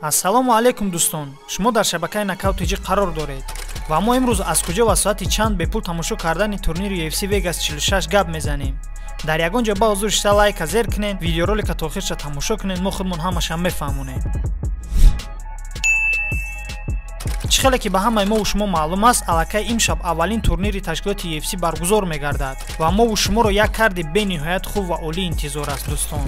Ассалому алайкум, дӯстон! Шумо дар шабакаи Нокаут ТЖ қарор доред ва мо имрӯз аз куҷо ва соати чанд бепул тамошо кардани турнири UFC Vegas 46 гап мезанем. Дар ягон ҷо ба ҳузур шита, лайка зер кунед, видеоролика то охирша тамошо кунед, мо худмон ҳамаша мефаҳмонем. Чӣ хеле ки ба ҳамаи мову шумо маълум аст, аллакай имшаб аввалин турнири ташкилоти UFC баргузор мегардад ва мову шуморо як карди бениҳоят хуб ва олӣ интизор аст, дӯстон.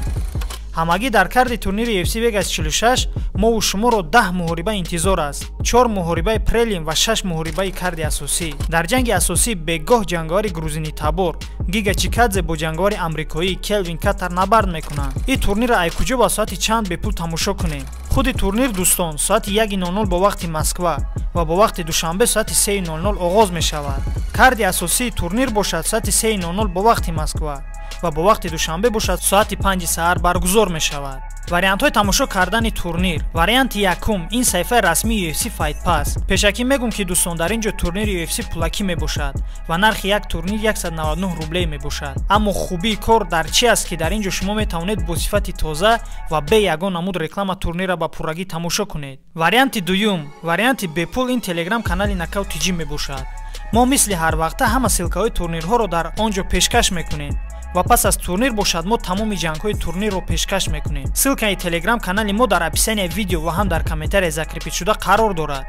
Ҳамагӣ дар карди турнири UFC Vegas 46 мову шуморо 10 муҳориба интизор аст: чор муҳорибаи prelim ва шаш муҳорибаи карди асосӣ. Дар ҷанги асосӣ бегоҳ ҷанговари грузини табор Гига Чикадзе бо ҷанговари амрикоӣ Келвин Каттар набард мекунанд. Ин турнирро ай куҷо ба соати чанд бепул тамошо кунем? Худи турнир, дӯстон, соати 1:00 бо вақти Москва ва бо вақти Душанбе соати 3:00 оғоз мешавад. Карди асосии турнир бошад, соати 3:00 бо вақти Москва ва бо вақти Душанбе бошад, соати 5 саҳар баргузор мешавад. Вариантҳои тамошо кардани турнир. Варианти якум ин саҳифаи расмии UFC Fight Pass. Пешакӣ мегӯм, ки, дӯстон, дар ин ҷо турнири UFC пулакӣ мебошад ва нархи як турнир 199 рублей мебошад. Аммо хубии кор дар чи аст, ки дар ин ҷо шумо метавонед бо сифати тоза ва бе ягон намуд реклама турнирро ба пуррагӣ тамошо кунед. Варианти дуюм, варианти бепул, ин телеграм канали Нокаут ТЖ мебошад. Мо мисли ҳарвақта ҳама ссылкаҳои турнирҳоро дар он ҷо пешкаш мекунем ва пас аз турнир бошад, мо тамоми ҷангҳои турнирро пешкаш мекунем. Ссылкаи телеграм канали мо дар описанияи видео ва ҳам дар комментария закрепить шуда қарор дорад.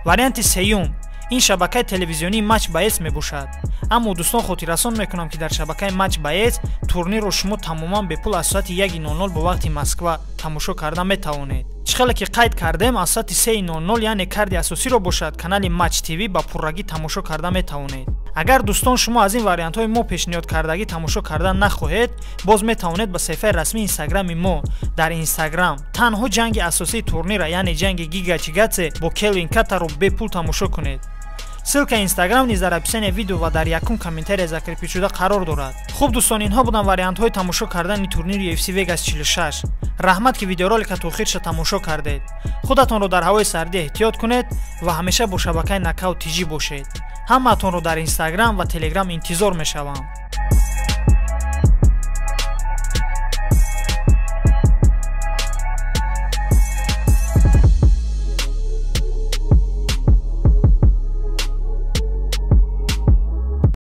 Варианти сеюм ин шабакаи телевизионии Матч Боец мебошад. Аммо, дӯстон, хотиррасон мекунам, ки дар шабакаи Матч Боец турнирро шумо тамоман бепул аз соати 1:00 бо вақти Москва тамошо карда метавонед. Чӣ хеле ки қайд кардем, аз соати 3:00, яъне карди асосиро бошад, канали Матч ТВ ба пуррагӣ тамошо карда метавонед. Агар, дӯстон, шумо аз ин вариантҳои мо пешниҳод кардагӣ тамошо кардан нахоҳед, боз метавонед ба саҳифаи расмии инстаграми мо дар Инстаграм танҳо ҷанги асосии турнира, яъне ҷанги Гига Чигадзе бо Келвин Каттарро бепул тамошо кунед. Ссылкаи Инстаграм низ дар описания видео ва дар якум комментария закрепить шуда қарор дорад. Хуб, дӯстон, инҳо буданд вариантҳои тамошо кардани турнири UFC Vegas 46. Раҳмат, ки видеоролика то охирша тамошо кардед. Худатонро дар ҳавои сардӣ эҳтиёт кунед ва ҳамеша бо шабакаи Нокаут ТЖ бошед. Ҳамаатонро дар Инстаграм ва Телеграм интизор мешавам.